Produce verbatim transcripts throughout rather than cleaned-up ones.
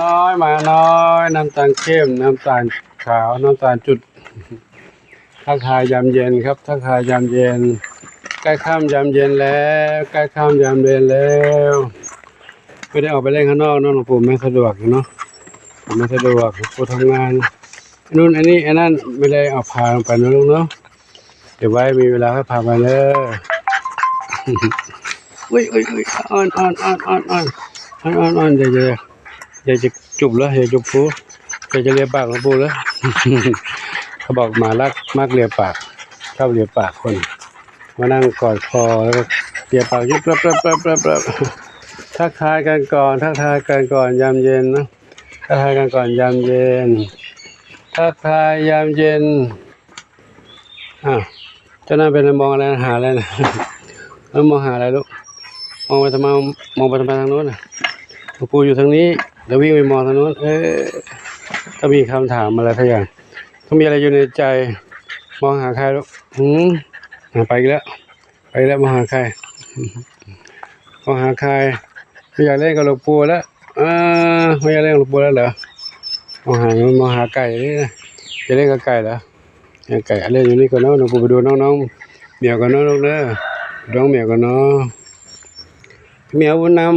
น้อย หมาน้อย น้ำตาลเข้ม น้ำตาลขาว น้ำตาลจุด ทักทายยามเย็นครับ ทักทายยามเย็น ใกล้ค่ำยามเย็นแล้ว ใกล้ค่ำยามเย็นแล้ว ไม่ได้ออกไปเล่นข้างนอกเนาะ หลวงปู่ไม่สะดวกเนาะ ผมไม่สะดวก หลวงปู่ทำงาน นู่นอันนี้อันนั้น ไม่ได้เอาพาลงไปนะลูกเนาะ เดี๋ยวไว้มีเวลาค่อยพาไปเด้อ อุ้ยอุ้ยอุ้ย อ่อนอ่อนอ่อนอ่อนอ่อนอ่อนอ่อนอ่อน อย่าอย่าอย่าจะจุบเลย อย่าจุบปู อย่าจะเลียปากหลวงปู่เลย เขาบอกหมารักมักเลียปาก ชอบเลียปากคน มานั่งกอดคอแล้วก็เลียปาก ยุบ แป๊บแป๊บแป๊บแป๊บแป๊บ ทักทายกันก่อน ทักทายกันก่อนยามเย็นนะ ทักทายกันก่อนยามเย็น ทักทายยามเย็น อ้าว เจ้านั่นเป็นมองอะไร หาอะไรนะ แล้วมองหาอะไรลูก มองไปทำไม มองไปทำไมทางโน้นน่ะ หลวงปู่อยู่ทางนี้ แล้ววิ่งไปมองทางโน้น เออ ต้องมีคำถามอะไรสักอย่าง ต้องมีอะไรอยู่ในใจ มองหาใครลูก หืม อ่ะ ไปอีกแล้ว ไปอีกแล้ว มองหาใคร มองหาใคร ไม่อยากเล่นกับหลวงปู่แล้ว อ่า ไม่อยากเล่นกับหลวงปู่แล้วเหรอ มองหา มองหาไก่นี่นะ จะเล่นกับไก่เหรอ ไก่เล่นอยู่นี่ก่อนเนาะ หลวงปู่ไปดูน้องๆเหมียวก่อนเนาะลูกเด้อ น้องเหมียวก่อนเนาะ เหมียวบุญนำ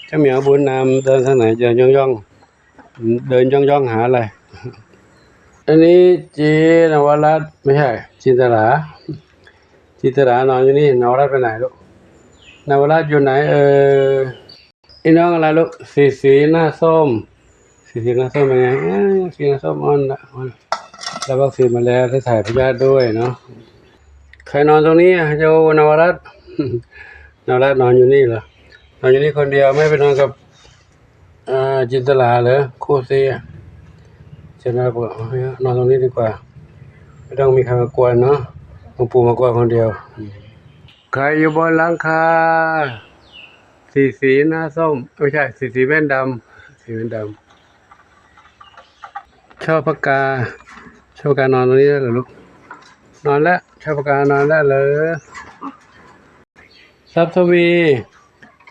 เจ้าเหมียวบุญนำ เดินทางไหน เดินย่องๆ เดินย่องๆหาอะไร อันนี้เจนวรัตน์ ไม่ใช่ จินตลา จินตลานอนอยู่นี่ นวรัตน์ไปไหนลูก นวรัตน์อยู่ไหนเอ่ย ไอ้น้องอะไรลูก สีสีหน้าส้ม สีสีหน้าส้มเป็นไง เอ้ย สีหน้าส้มอ่อนละ อ่อนละ รับวัคซีนมาแล้ว ได้ถ่ายพยาธิด้วยเนาะ ใครนอนตรงนี้อ่ะ เจ้านวรัตน์ นวรัตน์นอนอยู่นี่เหรอ นอนอยู่นี่คนเดียว ไม่ไปนอนกับ อ่า จินตลาเหรอ คู่ซีอ่ะ เจนวรัตน์บอก เอาเถอะ นอนตรงนี้ดีกว่า ไม่ต้องมีใครมากวนเนาะ หลวงปู่มากวนคนเดียว ใครอยู่บนหลังคา สีสีหน้าส้ม ไม่ใช่ สีสีแว่นดำ สีแว่นดำ ชอบปากกา ชอบปากกานอนตรงนี้แล้วเหรอลูก นอนแล้ว ชอบปากกานอนแล้วเหรอ ทรัพย์ทวี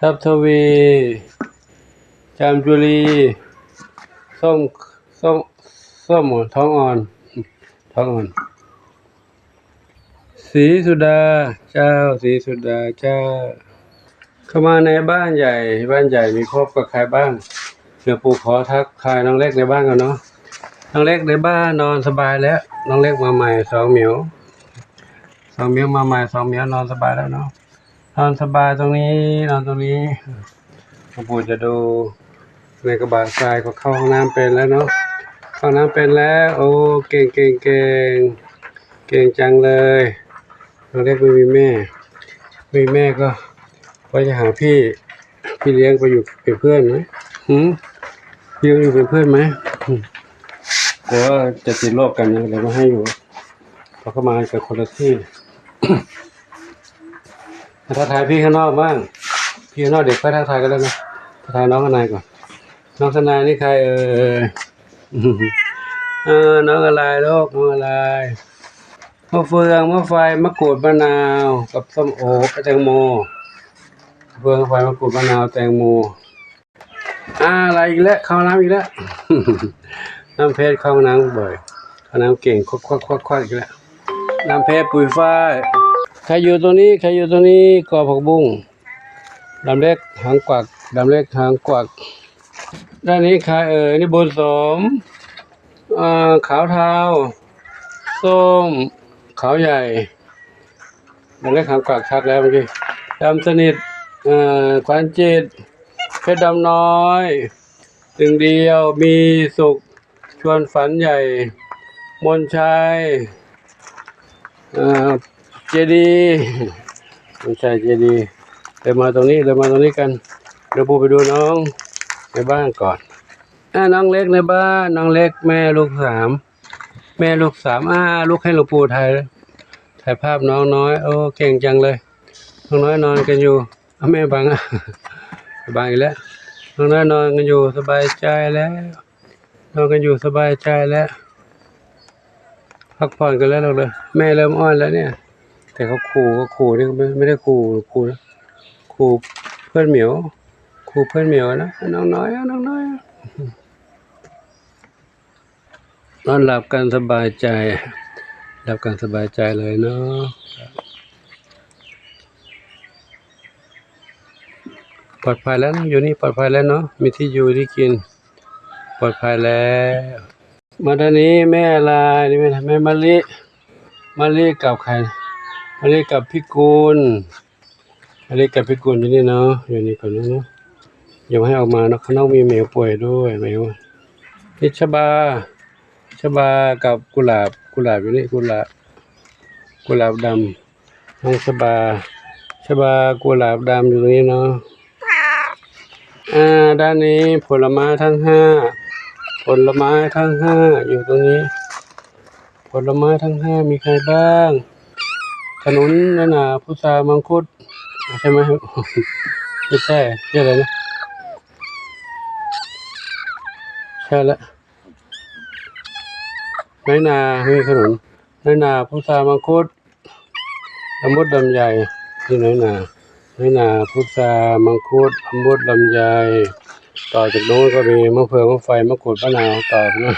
ทรัพย์ทวี จามจุลี ส้ม ส้ม ส้มอ่อน ท้องอ่อน ท้องอ่อน ศรีสุดา เจ้า ศรีสุดา เจ้า เข้ามาในบ้านใหญ่ บ้านใหญ่มีครอบกับใครบ้าง เดี๋ยวปู่ขอทักทายน้องเล็กในบ้านก่อนเนาะ น้องเล็กในบ้านนอนสบายแล้ว น้องเล็กมาใหม่ สองเหมียว สองเหมียวมาใหม่ สองเหมียวนอนสบายแล้วเนาะ นอนสบายตรงนี้ นอนตรงนี้ หลวงปู่จะดูในกระบะทราย ก็เข้าห้องน้ำเป็นแล้วเนาะ เข้าห้องน้ำเป็นแล้ว โอ้ เก่ง เก่ง เก่ง เก่งจังเลย น้องเล็กไม่มีแม่ มีแม่ก็ ก็จะหาพี่ พี่เลี้ยงไปอยู่เป็นเพื่อนไหม หืม พี่เลี้ยงอยู่เป็นเพื่อนไหม หืม กลัวจะติดโรคกันนะ เลยไม่ให้อยู่ เขาก็มาจากคนละที่ ทักทายพี่ข้างนอกบ้าง พี่ข้างนอกเดี๋ยวค่อยทักทายกันแล้วนะ ทักทายน้องข้างในก่อน น้องข้างในนี่ใครเอ่ย เออ น้องอะไรลูก น้องอะไร มะเฟือง มะไฟ มะกรูด มะนาว กับส้มโอ กับแตงโม มะเฟือง มะไฟ มะกรูด มะนาว แตงโม อ่า อะไรอีกแล้ว เข้าน้ำอีกแล้ว น้ำเพชรเข้าน้ำบ่อย เข้าน้ำเก่ง ควัก ควัก ควัก ควักอีกแล้ว น้ำเพชร ปุ๋ยฝ้าย ใครอยู่ตรงนี้ ใครอยู่ตรงนี้ กอผักบุ้ง ดำเล็ก หางกวัก ดำเล็ก หางกวัก ด้านนี้ใครเอ่ย นี่บุญสม เอ่อ ขาวเทา ส้ม ขาวใหญ่ ดำเล็ก หางกวัก ชัดแล้วเมื่อกี้ ดำสนิท เอ่อ ขวัญจิต เพชรดำน้อย ตึงเดียว มีสุข ชวนฝันใหญ่ มนชัย เอ่อ เจดีย์ มนชัย เจดีย์ เดินมาตรงนี้ เดินมาตรงนี้กัน เดี๋ยวปู่ไปดูน้องในบ้านก่อน อ่า น้องเล็กในบ้าน น้องเล็ก แม่ลูกสาม แม่ลูกสาม อ่า ลุกให้หลวงปู่ถ่าย ถ่ายภาพน้องน้อย โอ้ เก่งจังเลย น้องน้อยนอนกันอยู่ เอาแม่บัง บังอีกแล้ว น้องน้อยนอนกันอยู่ สบายใจแล้ว นอนกันอยู่ สบายใจแล้ว พักผ่อนกันแล้วลูกเลย แม่เริ่มอ้อนแล้วเนี่ย แต่เขาขู่ เขาขู่นี่ไม่ ไม่ได้ขู่ ขู่นะ ขู่เพื่อนเหมียว ขู่เพื่อนเหมียวนะ น้องน้อย น้องน้อย นอนหลับกันสบายใจ หลับกันสบายใจเลยเนาะ ปลอดภัยแล้วนะ อยู่นี่ปลอดภัยแล้วเนาะ มีที่อยู่ที่กิน ปลอดภัยแล้ว มาด้านนี้แม่อะไร นี่แม่ แม่มะลิ มะลิกับใคร มะลิกับพี่กุล มะลิกับพี่กุลอยู่นี่เนาะ อยู่นี่ก่อนนะเนาะ ยังไม่ให้ออกมาเนาะ ข้างนอกมีแมวป่วยด้วย แมว นี่ชบา ชบากับกุหลาบ กุหลาบอยู่นี่ กุหลาบ กุหลาบดำ น้องชบา ชบากุหลาบดำอยู่ตรงนี้เนาะ อ่า ด้านนี้ผลไม้ทั้งห้า ผลไม้ทั้งห้าอยู่ตรงนี้ ผลไม้ทั้งห้ามีใครบ้าง ขนุน น้อยหนา พุทรา มังคุด ใช่ไหม ไม่ใช่ ชื่ออะไรนะ ใช่ละ น้อยหนา มีขนุน น้อยหนา พุทรา มังคุด ละมุด ลำไย ที่น้อยหนา น้อยหนา พุทรา มังคุด ละมุด ลำไย ต่อจากโน้นก็มีมะเฟือง มะไฟ มะกรูด มะนาว ต่อไปนะ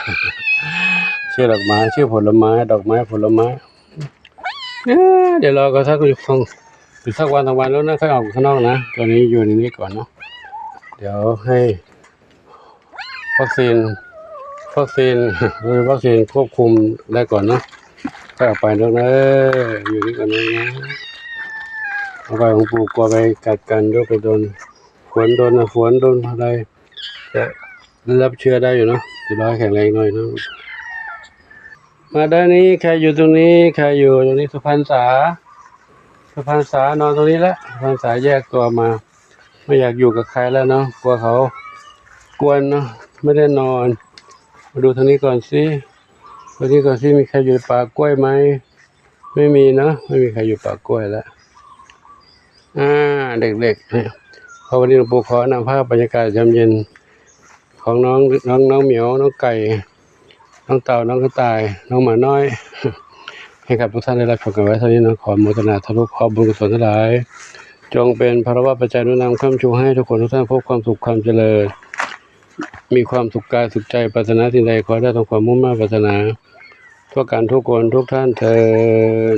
ชื่อดอกไม้ ชื่อผลไม้ ดอกไม้ ผลไม้ เอ้อ เดี๋ยวรอก็สักอยู่ข้าง อยู่สักวันสองวันแล้วนะ ค่อยออกข้างนอกนะ ตอนนี้อยู่ในนี้ก่อนเนาะ เดี๋ยวให้วัคซีน วัคซีน เออ วัคซีนควบคุมได้ก่อนเนาะ ค่อยออกไปเนาะ เออ อยู่นี่ก่อนนะ เอาไปของปู่ กลัวไปกัดกัน เดี๋ยวไปโดน ฝนโดนนะ ฝนโดนอะไร จะได้รับเชื้อได้อยู่เนาะ จะรอให้แข็งแรงหน่อยเนาะ มาด้านนี้ ใครอยู่ตรงนี้ ใครอยู่ตรงนี้ สุพรรณษา สุพรรณษานอนตรงนี้ละ สุพรรณษาแยกตัวมา ไม่อยากอยู่กับใครแล้วเนาะ กลัวเขากวนเนาะ ไม่ได้นอน มาดูทางนี้ก่อนสิ ทางนี้ก่อนสิ มีใครอยู่ในป่ากล้วยไหม ไม่มีเนาะ ไม่มีใครอยู่ป่ากล้วยแล้ว อ่า เด็กๆ เนี่ย พอวันนี้หลวงปู่ขอนำภาพบรรยากาศยามเย็น ของน้อง น้อง น้องเหมียว น้องไก่ น้องเต่า น้องกระต่าย น้องหมาน้อย ให้กับทุกท่านได้รับชมกันไว้เท่านี้นะ ขออนุโมทนาสาธุ ขอบุญกุศลทั้งหลาย จงเป็นพลวปัจจัยหนุนนำค้ำชูให้ทุกคนทุกท่านพบความสุขความเจริญ มีความสุขกายสุขใจ ปรารถนาสิ่งใดขอให้ได้สมความมุ่งมั่นปรารถนา ทั่วกันทุกคนทุกท่านเทอญ